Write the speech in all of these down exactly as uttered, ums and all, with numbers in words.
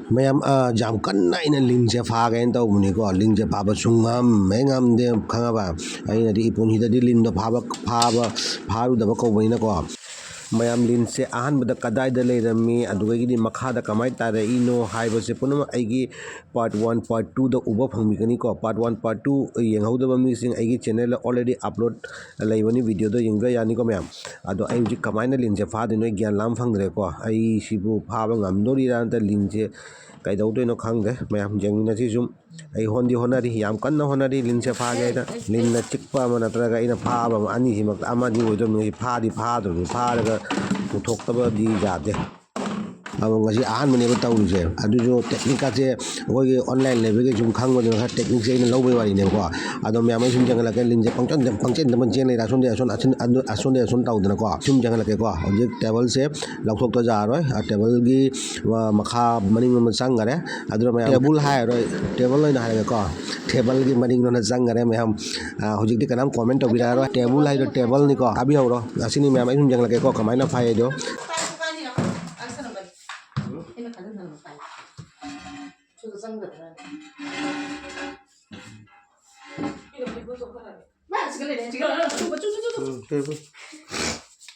ꯃꯌꯥꯝ, ꯑ, ꯌꯥꯝ ꯀꯟꯅ ꯑꯩꯅ ꯂꯤꯟꯁꯦ ꯐꯥꯒꯦꯅ ꯇꯧꯕꯅꯤꯀꯣ꯫ ꯂꯤꯟꯁꯦ ꯐꯥꯕ ꯁꯨꯡꯉꯝ ꯍꯦꯛ ꯉꯝꯗꯦ, ꯈꯪꯉꯕ? ꯑꯩꯅꯗꯤ ꯏꯄꯨꯟꯁꯤꯗꯗꯤ ꯂꯤꯟꯗꯣ ꯐꯥꯕ, ꯐꯥꯕ, ꯐꯥꯔꯨꯗꯕ ꯀꯧꯕꯅꯤꯅꯀꯣ꯫ ꯃꯌꯥꯝ, ꯂꯤꯟꯁꯦ ꯑꯍꯥꯟꯕꯗ ꯀꯗꯥꯏꯗ ꯂꯩꯔꯝꯃꯤ, ꯑꯗꯨꯗꯒꯤꯗꯤ ꯃꯈꯥꯗ ꯀꯃꯥꯏꯅ ꯇꯥꯔꯛꯏꯅꯣ ꯍꯥꯏꯕꯁꯦ ꯄꯨꯝꯅꯃꯛ ꯑꯩꯒꯤ part one, part twoꯗ ꯎꯕ ꯐꯪꯕꯤꯒꯅꯤꯀꯣ꯫ Part one, part two ꯌꯦꯡꯍꯧꯗꯕ ꯃꯤꯁꯤꯡ, ꯑꯩꯒꯤ channelꯗ already upload ꯂꯩꯕꯅꯤ, videoꯗꯣ ꯌꯦꯡꯕ ꯌꯥꯅꯤꯀꯣ ꯃꯌꯥꯝ꯫ ꯑꯗꯣ ꯑꯩ ꯍꯧꯖꯤꯛ ꯀꯃꯥꯏꯅ ꯂꯤꯟꯁꯦ ꯐꯥꯗꯣꯏꯅꯣ ꯑꯩ ꯒ꯭ꯌꯥꯟ ꯂꯥꯝ ꯐꯪꯗ꯭ꯔꯦꯀꯣ꯫ ꯑꯩ ꯁꯤꯕꯨ ꯐꯥꯕ ꯉꯝꯗꯣꯔꯤꯔꯥ ꯅꯠꯇ꯭ꯔ ꯂꯤꯟꯁꯦ ꯀꯩꯗꯧꯗꯣꯏꯅꯣ ꯈꯪꯗꯦ꯫ ꯃꯌꯥꯝ ꯌꯦꯡꯃꯤꯟꯅꯁꯤ ꯁꯨꯝ꯫ ꯑꯩ ꯍꯣꯟꯗꯤ ꯍꯣꯠꯅꯔꯤ, ꯌꯥꯝ ꯀꯟꯅ ꯍꯣꯠꯅꯔꯤ ꯂꯤꯟꯁꯦ ꯐꯥꯒꯦ ꯍꯥꯏꯅ꯫ ꯂꯤꯟꯅ ꯆꯤꯛꯄ ꯑꯃ ꯅꯠꯇ꯭ꯔꯒ ꯑꯩꯅ ꯐꯥꯕ ꯑꯃ, ꯑꯅꯤꯁꯤꯃꯛꯇ ꯑꯃꯗꯤ ꯑꯣꯏꯗꯣꯏꯅꯤ꯫ ꯐꯥꯗꯤ ꯐꯥꯗꯣꯏꯅꯤ, ꯐꯥꯔꯒ ꯄꯨꯊꯣꯛꯇꯕꯗꯤ ꯌꯥꯗꯦ꯫ ꯑꯗꯣ ꯉꯁꯤ ꯑꯍꯥꯟꯕꯅꯦꯕ ꯇꯧꯔꯤꯁꯦ, ꯑꯗꯨꯁꯨ techniqueꯀꯥꯁꯦ ꯑꯩꯈꯣꯏꯒꯤ online ꯂꯩꯕꯒꯤ ꯁꯨꯝ ꯈꯪꯕꯗꯨꯅ ꯈꯔ techniqueꯁꯦ ꯑꯩꯅ ꯂꯧꯕꯒꯤ ꯋꯥꯔꯤꯅꯦꯕꯀꯣ꯫ ꯑꯗꯣ ꯃꯌꯥꯝ, ꯑꯩ ꯁꯨꯝ ꯌꯦꯡꯍꯜꯂꯛꯀꯦ, ꯂꯤꯟꯁꯦ ꯄꯪꯆꯦꯟ, ꯄꯪꯆꯦꯟꯗ, ꯄꯪꯆꯦꯟ ꯂꯩꯔꯦ, ꯑꯁꯣꯝꯗꯒꯤ ꯑꯁꯣꯝ, ꯑꯁꯣꯝ, ꯑꯁꯣꯝꯗꯒꯤ ꯑꯁꯣꯝ ꯇꯧꯗꯅꯀꯣ꯫ ꯁꯨꯝ ꯌꯦꯡꯍꯜꯂꯛꯀꯦꯀꯣ꯫ ꯍꯧꯖꯤꯛ tableꯁꯦ ꯂꯧꯊꯣꯛꯇ ꯌꯥꯔꯣꯏ꯫ ꯑ, tableꯒꯤ, ꯑ, ꯃꯈꯥ ꯃꯅꯤꯡꯂꯣꯝꯗ ꯆꯪꯈꯔꯦ꯫ ꯑꯗꯨꯅ ꯃꯌꯥꯝ, table ꯍꯥꯏꯔꯔꯣꯏ, table ꯑꯣꯏꯅ ꯍꯥꯏꯔꯒꯦꯀꯣ꯫ Tableꯒꯤ ꯃꯅꯤꯡꯂꯣꯝꯗ ꯆꯪꯈꯔꯦ ꯃꯌꯥꯝ꯫ ꯑ, ꯍꯧꯖꯤꯛꯇꯤ ꯀꯅꯥꯝ comment ꯇꯧꯕꯤꯔꯛꯑꯔꯣꯏ꯫ Table ꯍꯥꯏꯗꯣ tableꯅꯤꯀꯣ, ꯇꯥꯕꯤꯍꯧꯔꯣ꯫ ꯑꯁꯤꯅꯤ ꯃꯌꯥꯝ, ꯑꯩ ꯁꯨꯝ ꯌꯦꯡꯍꯜꯂꯛꯀꯦꯀꯣ ꯀꯃꯥꯏꯅ ꯐꯥꯏ ꯍꯥꯏꯗꯣ꯫ ꯎꯝ, ꯇꯦꯕꯜ꯫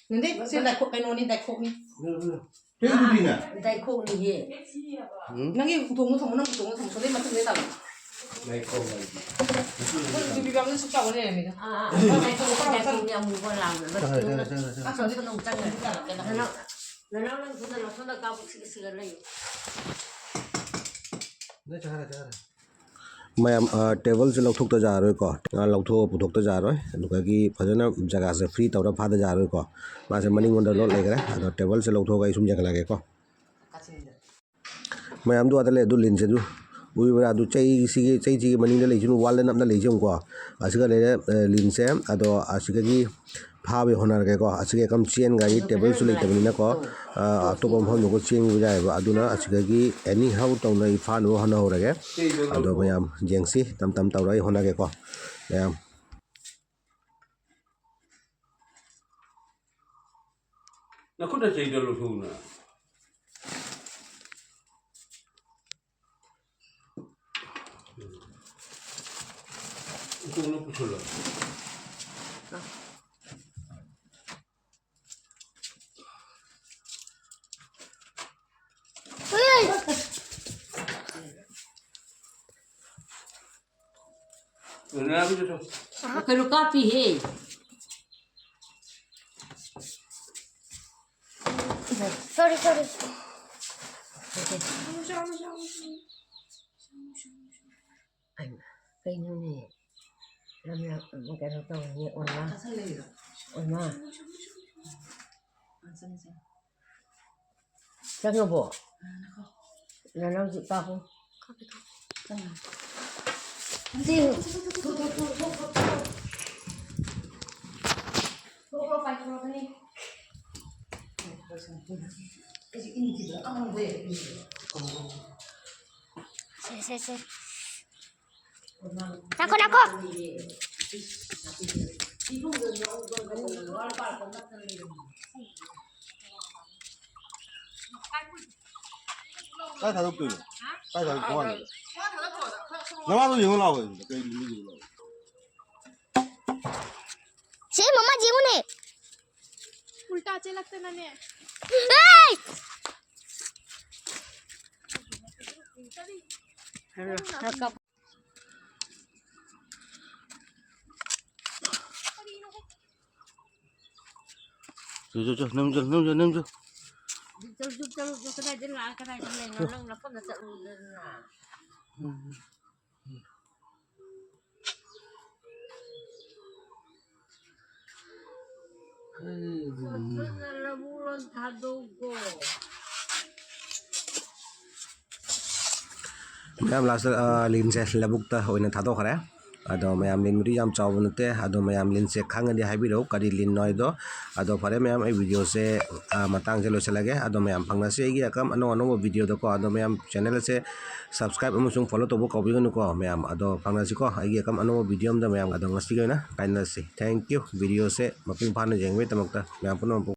ꯅꯪꯗꯤ ꯁꯤ ꯗꯥꯏꯈꯣꯛ ꯀꯩꯅꯣꯅꯤ, ꯗꯥꯏꯈꯣꯛꯅꯤ꯫ ꯇꯦꯕꯜꯅ꯫ ꯗꯥꯏꯈꯣꯛꯅꯤꯍꯦ꯫ ꯎꯝ? ꯅꯪꯒꯤ ꯊꯣꯡꯉꯣ, ꯊꯣꯡꯉꯣ, ꯅꯪ ꯊꯣꯡꯉꯣ, ꯊꯣꯡꯉꯣ꯫ ꯁꯣꯝꯗꯩ ꯃꯊꯪꯗꯩ ꯇꯥꯔꯣ꯫ ꯗꯥꯏꯈꯣꯛ ꯍꯥꯏꯗꯤ꯫ ꯑꯩꯈꯣꯏ ꯅꯨꯄꯤ ꯃꯌꯥꯝꯅ ꯁꯨꯛ ꯆꯥꯎꯕ ꯂꯩꯔꯝꯃꯤꯗ꯫ ꯑꯥ, ꯑꯥ꯫ ꯗꯥꯏꯈꯣꯛ, ꯗꯥꯏꯈꯣꯛꯅꯤ ꯑꯃꯨꯕ ꯂꯥꯡꯕꯗꯣ꯫ ꯆꯪꯉꯦ, ꯆꯪꯉꯦ, ꯆꯪꯉꯦ, ꯆꯪꯉꯦ꯫ ꯑꯁꯣꯝꯗ ꯑꯗꯨꯝ ꯆꯪꯉꯦ꯫ ꯅꯅꯥꯎ, ꯅꯅꯥꯎ ꯅꯪ ꯁꯣꯝꯗ, ꯁꯣꯝꯗ ꯀꯥꯕꯨꯛ ꯁꯤꯒ ꯁꯤꯒ ꯂꯩꯌꯨ꯫ ꯅꯣꯏ ꯆꯪꯉꯛꯑꯦ, ꯆꯪꯉꯛꯑꯦ꯫ ꯃꯌꯥꯝ, ꯑ, tableꯁꯦ ꯂꯧꯊꯣꯛꯇ ꯌꯥꯔꯣꯏꯀꯣ꯫ ꯑ, ꯂꯧꯊꯣꯛꯑ ꯄꯨꯊꯣꯛꯇ ꯌꯥꯔꯣꯏ꯫ ꯑꯗꯨꯗꯒꯤ ꯐꯖꯅ ꯖꯒꯥꯁꯦ free ꯇꯧꯔ ꯐꯥꯗ ꯌꯥꯔꯣꯏꯀꯣ꯫ ꯃꯥꯁꯦ ꯃꯅꯤꯡꯂꯣꯝꯗ ꯂꯣꯠ ꯂꯩꯈ꯭ꯔꯦ꯫ ꯑꯗꯣ tableꯁꯦ ꯂꯧꯊꯣꯛꯑꯒ ꯑꯩ ꯁꯨꯝ ꯌꯦꯡꯍꯜꯂꯛꯑꯒꯦꯀꯣ꯫ ꯃꯌꯥꯝꯗꯨ ꯑꯥꯗ ꯂꯩ, ꯑꯗꯨ ꯂꯤꯟꯁꯦ ꯑꯗꯨ ꯎꯔꯤꯕ꯭ꯔꯥ? ꯑꯗꯨ ꯆꯩꯁꯤꯒꯤ, ꯆꯩꯁꯤꯒꯤ ꯃꯅꯤꯡꯗ ꯂꯩꯁꯤꯅ wallꯗ ꯅꯞꯅ ꯂꯩꯁꯤ ꯌꯦꯡꯉꯨꯀꯣ꯫ ꯑꯁꯤꯒ ꯂꯩꯔꯦ, ꯑ, ꯂꯤꯟꯁꯦ꯫ ꯑꯗꯣ ꯑꯁꯤꯗꯒꯤ ꯐꯥꯕꯩ ꯍꯣꯠꯅꯔꯒꯦꯀꯣ꯫ ꯑꯁꯤꯒ ꯀꯝ ꯆꯦꯟꯒ꯭ꯔꯗꯤ tableꯁꯨ ꯂꯩꯇꯕꯅꯤꯅꯀꯣ, ꯑ, ꯑꯇꯣꯞꯄ ꯃꯐꯝꯗꯀꯣ ꯆꯦꯟꯕ ꯌꯥꯏꯑꯕ꯫ ꯑꯗꯨꯅ ꯑꯁꯤꯗꯒꯤ anyhow ꯇꯧꯅ ꯑꯩ ꯐꯥꯅꯕ ꯍꯣꯠꯅꯍꯧꯔꯒꯦ꯫ ꯑꯗꯣ ꯃꯌꯥꯝ ꯌꯦꯡꯁꯤ, ꯇꯝ ꯇꯝ ꯇꯧꯔ ꯑꯩ ꯍꯣꯠꯅꯒꯦꯀꯣ꯫ ꯃꯌꯥꯝ꯫ ꯅꯈꯨꯠꯅ ꯆꯩꯗꯣ ꯂꯧꯊꯣꯛꯎꯅ꯫ ꯏꯇꯣꯝꯅ ꯄꯨꯁꯜꯂꯣ꯫ ꯀꯩꯅꯣ ꯀꯥꯞꯄꯤꯍꯦ꯫ Sorry, sorry. ꯀꯩꯅꯣꯅꯦ? ꯌꯥꯝꯅ ꯀꯩꯅꯣ ꯇꯧꯔꯤꯅꯦ, ꯑꯣꯏꯃꯥ꯫ ꯆꯥꯁꯜꯂꯛꯏꯔꯣ? ꯑꯣꯏꯃꯥ꯫ ꯑꯥ, ꯆꯪꯉꯦ, ꯆꯪꯉꯦ꯫ ꯆꯪꯉꯕꯣ? ꯑꯥ, ꯉꯥꯏꯈꯣ꯫ ꯅꯅꯥꯎꯁꯤ ꯄꯥꯕꯨꯡ꯫ ꯆꯪꯉꯦ꯫ ꯁꯤ꯫ ꯊꯣꯛꯈ꯭ꯔꯣ, ꯄꯥꯏꯊꯣꯔꯛꯀꯅꯤ꯫ ꯑꯩꯁꯨ ꯏꯟꯈꯤꯕꯗ ꯑꯃꯨꯛ ꯂꯩꯔꯦ, ꯏꯟꯈꯤꯕꯗ꯫ ꯁꯦ, ꯁꯦ, ꯁꯦ꯫ ꯂꯥꯛꯈꯣ, ꯂꯥꯛꯈꯣ꯫ ꯀꯥꯏ ꯊꯥꯗꯣꯛꯇꯣꯏꯅꯣ? ꯀꯥꯏ ꯊꯥꯗꯣꯛ-, ꯊꯣꯡꯒꯥꯟꯗ? ꯅꯃꯥꯗꯣ ꯌꯦꯡꯉꯨ ꯂꯥꯛꯑꯣ, ꯀꯩ ꯂꯨꯝꯃꯤ ꯌꯦꯡꯉꯨ ꯂꯥꯛꯑꯣ꯫ ꯁꯤ ꯃꯃꯥ ꯌꯦꯡꯉꯨꯅꯦ꯫ ꯎꯜꯇꯥ ꯆꯦꯜꯂꯛꯇꯅꯅꯦ꯫ ꯑꯦ! ꯆꯣ, ꯆꯣ, ꯆꯣ, ꯅꯪ ꯆꯣ, ꯅꯪ ꯆꯣ, ꯅꯪ ꯆꯣ꯫ ꯆꯠꯂꯨ, ꯆꯠꯂꯨ, ꯆꯠꯂꯨ, ꯀꯗꯥꯏꯗ ꯂꯥꯛꯑ, ꯀꯗꯥꯏꯗ ꯂꯩꯅꯣ? ꯅꯪ ꯅꯐꯝꯗ ꯆꯠꯂꯨꯗꯅ꯫ ꯎꯝ꯫ ꯃꯌꯥꯝ ꯂꯥꯁꯇ, ꯑ, ꯂꯤꯟꯁꯦ ꯂꯧꯕꯨꯛꯇ ꯑꯣꯏꯅ ꯊꯥꯗꯣꯛꯈ꯭ꯔꯦ꯫ ꯑꯗꯣ ꯃꯌꯥꯝ, ꯂꯤꯟꯕꯨꯗꯤ ꯌꯥꯝ ꯆꯥꯎꯕ ꯅꯠꯇꯦ꯫ ꯑꯗꯣ ꯃꯌꯥꯝ, ꯂꯤꯟꯁꯦ ꯈꯪꯉꯗꯤ ꯍꯥꯏꯕꯤꯔꯛꯎ ꯀꯔꯤ ꯂꯤꯟꯅꯣ ꯍꯥꯏꯗꯣ꯫ ꯑꯗꯣ ꯐꯔꯦ ꯃꯌꯥꯝ, ꯑꯩ ꯚꯤꯗꯤꯑꯣꯁꯦ, ꯑ, ꯃꯇꯥꯡꯁꯦ ꯂꯣꯏꯁꯤꯜꯂꯒꯦ꯫ ꯑꯗꯣ ꯃꯌꯥꯝ ꯐꯪꯅꯁꯤ ꯑꯩꯒꯤ ꯑꯀꯝ ꯑꯅꯧ ꯑꯅꯧꯕ ꯚꯤꯗꯤꯑꯣꯗꯀꯣ꯫ ꯑꯗꯣ ꯃꯌꯥꯝ ꯆꯦꯅꯦꯜꯁꯦ subscribe ꯑꯃꯁꯨꯡ follow ꯇꯧꯕ ꯀꯥꯎꯕꯤꯒꯅꯨꯀꯣ ꯃꯌꯥꯝ꯫ ꯑꯗꯣ ꯐꯪꯅꯁꯤꯀꯣ ꯑꯩꯒꯤ ꯑꯀꯝ ꯑꯅꯧꯕ ꯚꯤꯗꯤꯑꯣ ꯑꯃꯗ ꯃꯌꯥꯝ꯫ ꯑꯗꯣ ꯉꯁꯤꯒꯤ ꯑꯣꯏꯅ ꯀꯥꯏꯅꯔꯁꯤ꯫ Thank you꯫ ꯚꯤꯗꯤꯑꯣꯁꯦ ꯃꯄꯨꯡ ꯐꯥꯅ ꯌꯦꯡꯕꯒꯤꯗꯃꯛꯇ ꯃꯌꯥꯝ ꯄꯨꯝꯅꯃꯛꯄꯨ